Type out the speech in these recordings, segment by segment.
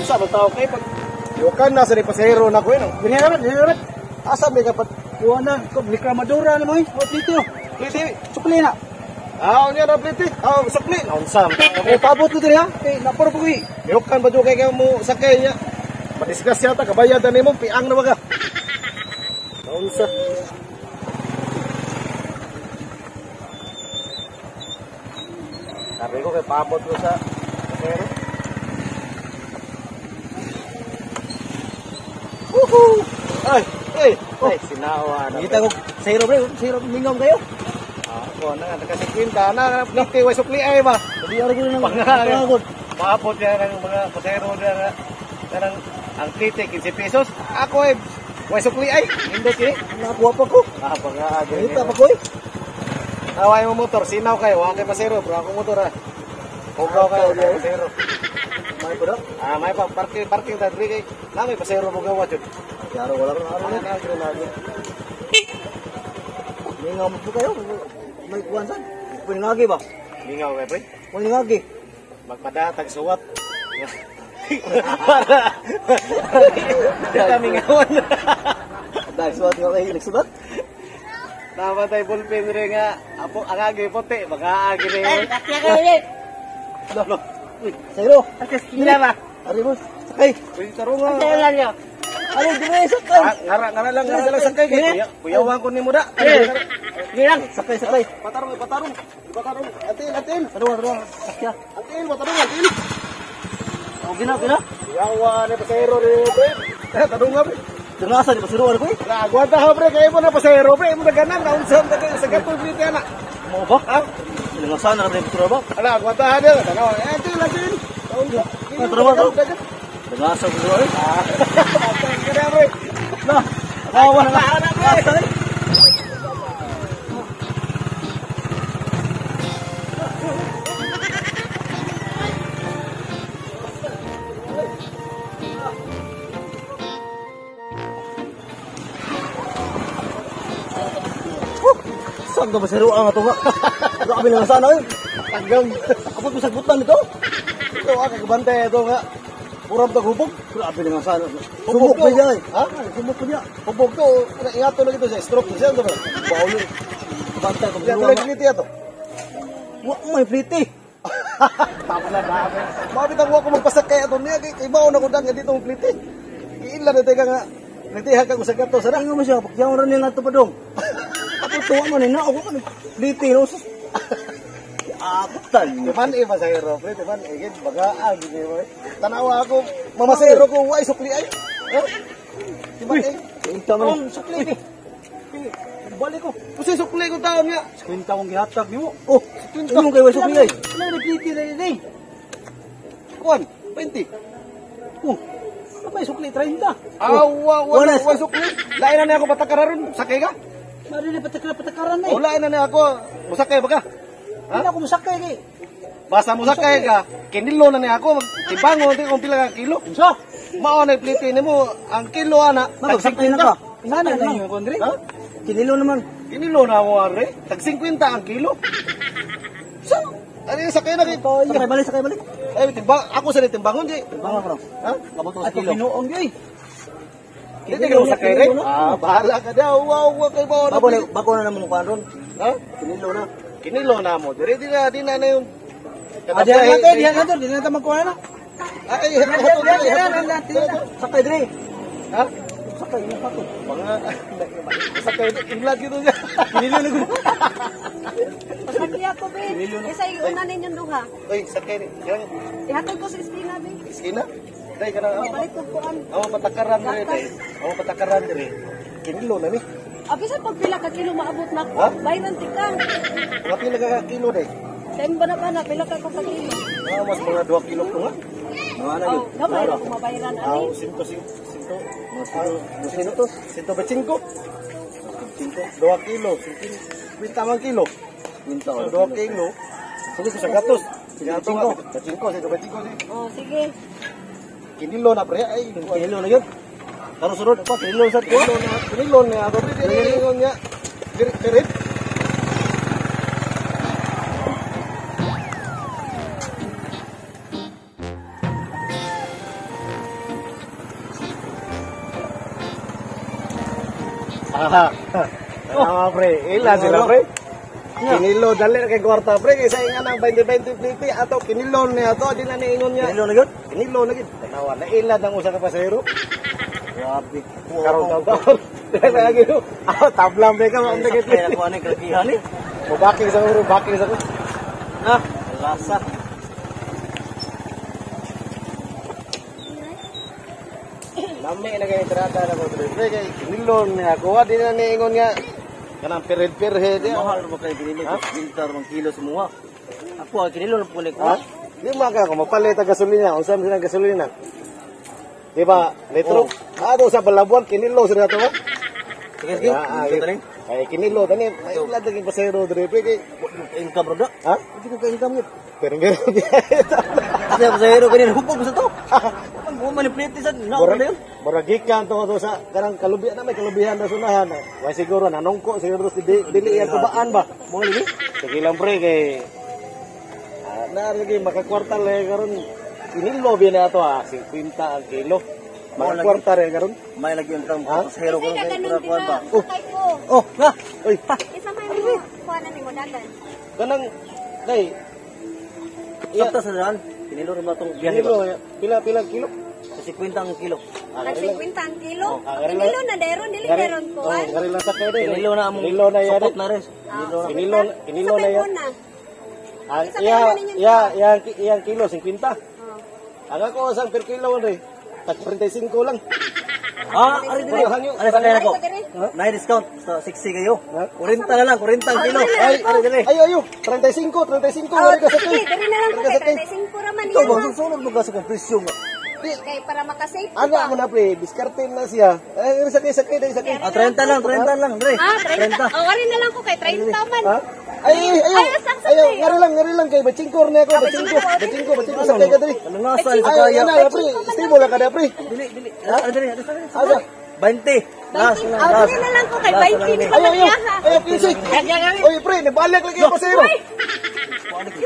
Sa man tao kay pag yukan na sa ni pasahero na ko eh. Dili na, dili na. Asa may kapat Kuha na, reklamadora na mo eh. O, plito. Pliti. Sukli na. Ah, unya na pliti. Ah, sukli. Naunsa man tao Eh, paabot ko diri ha. Kay napuro pa ko eh. Yukan ba jud kay ka mo sakay niya? Madisgrasya ta kabayad na nimo piang na baga. Naunsa. Sabi ko kay paabot ko sa pasahero. Woohoo! Ay, ay, ay, sinawa na. Kita ko, zero pre, zero mingaw kayo. Ah, ko na nga taga 50 na pliti way sukli ay ba. Sabi ko nang Pangagod. Paabot niya ng mga pasahero niya nga kanang ang pliti 15 pesos. Ako ay way sukli ay. Nindot kini. Nakakuha pa ko. Ah, pangagod. Kita pa ko eh. Away mo motor, sinaw kayo, wa kay pasahero, bro ako motor ah. Hugaw kayo, wa kay pasahero. May pa daw. Ah, may pa parking parking ta diri kay na may pasahero mo gawa jud. Yaro wala ron araw. Ano na granado. Mingaw mo po kayo. May kuwan san. Pwede ba? Mingaw kay pre. Pwede ngagi. Magpadatag suwat. Para kami ngawan. Dahil suwat nga kayo nagsubat. Tama tayo ballpen rin nga. Apo, ang agi puti. Baka agi rin. Ay, takya kayo eh. Lo, Uy, Sayro. Eskina ba? Ari mo. Sakay. Uy, tarong nga. Ang lang niyo. Ari, dire sakay. Ah, ngara, ngara lang, ngara lang sakay. Kay, kuyawan ko ni mo da. Hindi lang. Sakay, sakay. Patarong, patarong. Patarong. Atil, atil. Tarong, tarong. Sakya. Atil, patarong, atil. Okay na, okay na. Kuyawa ni pasahero rin, pre. Eh, tarong nga, pre. Dungasa di pasiro ko eh. Agwanta ha, pre. Kaya mo na pasahero, pre. Mo na ganan. Naunsan ka kayo sa gatong plite, anak. Mo ba? Ha? Dungasa na rin pasiro ba? Ala, agwanta ha, niya. Tanaw. Eh, atil, atil. Taon ka. Ah, tarong, tarong. Dungasa pasiro eh. Ah, ka na, pre. Na. Akawa na. Asa eh. Saan ka ba ang ato nga? Grabe na sana eh. Tanggang. Abot mo sagbutan nito. Ito, ah, kagabante ito nga. Murag taghubog. Grabe na sana. Hubog Sumok pa niya eh. Ha? Sumok pa niya. Hubog to. Ingato lang ito sa stroke. Siya, ito ba? Baulo. Bantay ko. Siya, tuloy pliti ato. Wa may pliti. Tama na ba? Mabit ang ko magpasakay ato niya. Kay baon ako dang dito ang pliti. Iila na teka nga. Plitihan ka kung sa gato. Sana. Ano mo siya? Pakyawon rin niya nga ito pa dong. Ako tuwa man eh. Na ako man. Pliti no. Aputan. Timan eh, masahero, pre. Timan eh, gid, bagaan. Tanawa ako, mamasahero ko, way, sukli ay. Timan eh. Kwenta man. Ang sukli eh. Balik ko. Kasi sukli ko taon nga. Kwenta kong gihatag nimo. Oh, kwenta. Ano kay way sukli ay? Wala na pliti na rin eh. Kuan, 20. Oh. May sukli 30. Awa, wala, Wala. way sukli. Lain na niya ako patakaran. Sakay ka? Mari na patakaran na eh. O, lain na niya ako. Musakay ba ka? Hindi na ako masakay eh. Basta musakay ka, kinilo na niya ako. Timbangon, di kung pila ka kilo. Unsa? Mao na pliti nimo ang kilo ana. Magsakay na ka. Sana na yung kondre. Ha? Kinilo naman. Kinilo na mo are. Tag 50 ang kilo. So, ano yung sakay na kay? Sakay balik, sakay balik. Eh, timbang ako sa timbangon di. Timbangan ko. Ha? Kabot ko sa At kilo. pinuong yun eh. Hindi ka sakay rin. Ah, bahala ka daw. Wow, wow kay ba. Bago na bago na naman mo ron. Ha? Kinilo na. Kinilo na mo. Dire di na di na na yung Ah, diyan na tayo, diyan na tayo, diyan na tayo magkuha na. Ay, Diyan na, diyan na. Sakay dire. Ha? Sakay mo pa to. Mga sakay inglad gito niya. Kinilo na gud. Pasakya ko, be. Isa iuna ninyong duha. Oy, sakay ni. Yang Ihatod ko sa esquina, be. iskina. Day kana. Palit ko kuan. Amo patakaran dire day. Amo patakaran dire. Kinilo na ni. Abi sa pagpila ka kilo maabot na ko. Ha? Bayran ti ka. Mga pila ka kilo day. Sa ba na ba na pila ka ko ka kilo? Ah, mas mga 2 kilo to nga. Mga na Oh, yun. gamay ra ko mabayran Ah, ani. sinto sinto. Sinto. Sinto ba cinco? 2 kilo, 50 man kilo. Kwenta. 2 kilo. Sige Sa gatos. Cinco. Cinco, sinto ba cinco. Oh, sige. Kinilo na pre ay. Kinilo na yun. Karon sunod pa kinilo sa ko. Kinilo na, kinilo na ako pre. Kinilo niya. Dire dire. Aha. Oh, pre, ila sila pre. Kinilo dali na kay kwarta pre kaysa inga nang 20-20 pliti ato kinilo niya ato di na niingon niya. Kinilo na gyud? Kinilo na gyud. Tanawa na ila nang usa ka pasahero. Grabe. Karon taon. Dili lagi no. Ah, tablang be ka mo kay Kaya ko ani kalakihan ni. Mo backing sa ko, backing sa ko. Ah, lasa. Lami na kay trata na ko pre. Pre kay kinilo niya ako di na niingon nga kanang pired-pirhe di. Mahal ba kay binili ko? Bintar mang kilo sa muha. Ako ang kinilo na puli ko. Ha? Di man ka kung mapalit ang gasolina, unsa man silang gasolina? Di ba? Litro. Ato sa Balabuan kinilo sa nato ba? Sige, sige. Ah, Ito tani. Ay kinilo tani, may ulan lagi pasero dre pre kay. Income bro. Ha? Hindi ko ka-income yun. Pero meron Kasi ako sa hero kanina, hupog ko sa to. Mo manipulate sa na Murag yun. murag gikan to to sa kanang kalubihan na may kalubihan na sunahan. Way siguro nanungko siguro dili dili yan tubaan ba. Mo lagi. Sige lang pre kay na lagi makakwarta lang karon kinilo biya na ato ha 50 ang kilo. Makakwarta rin karon. May lagi ang Ha? sa hero ko Isa kay ganun pura di kuan ba? ba. Sakay ko. Oh, nga. Uy, Isa may mo kuha na nimo dagan. kanang day iya, Sakto sa daan. Kinilo rin ba tong biyahe kinilo ba? pila pila kilo. Sa 50 ang kilo. Ah, Tag 50 ang kilo. Oh, ah, Kinilo na deron dili deron Oh, kuan. gari lang sakay day. Kinilo na among Kinilo na yan. support na rin. Kinilo na. Kinilo kinilo na yan. Ang Isa iya kayo na ninyo. iya iyang iyang kilo 50. Oh. Ang ako sa per kilo rin. Tag 35 lang. Ah, ari dili. Murag Ari sa kaya ko. Ari ko diri. Nay discount sa 60 kayo. Ha? 40 na lang, 40 ang kilo. Ay, Ari dili. ay, ayo, 35, 35, Oh, wala ka sakay. sige, diri na lang ko Wala ka kay sakay. 35 ra man Ito ba iya. susunod mo ka sa kong presyo nga. Kay para makasave ko Ana ba? mo na pre, diskarte na siya. Ay, sakay, sakay, dai sakay. Ah, 30 lang, 30 lang, dre. Ah, 30. Oh, ari na lang ko kay 30 man. Ha? Ay, ay, ayo. Ay, saksak Ayo, eh. ngari lang kay bachingkor na ako, bachingko, bachingko, bachingko sakay ka diri. Ano nga sa Ay, kaya? ana pre, stable lang ka na pre. Dili, dili. Ari dili, ari dili. Asa? 20. Last na lang, Oh, last. dili na lang ko kay Last na 20 lang, ni ni. Ayo, ayo. pa ha. Ayo, 15. Oy, pre, nibalik lagi ako sa iyo.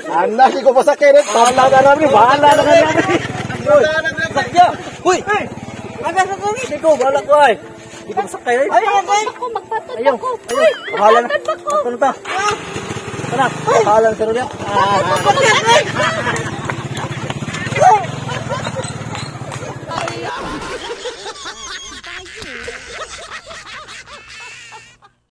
Ana, di ko pasakay rin. Bahala na na pre, bahala na na pre. Sakya. Uy. Aga sa ko. Di ko bahala ko ay. Di ko masakay ay. Ay, ako magpatod Ayaw. ako. Ayaw. Uy, Bahala na. magpatod ako. Ato na ta. Tara. Bahala na sa niya. Magpatod ako.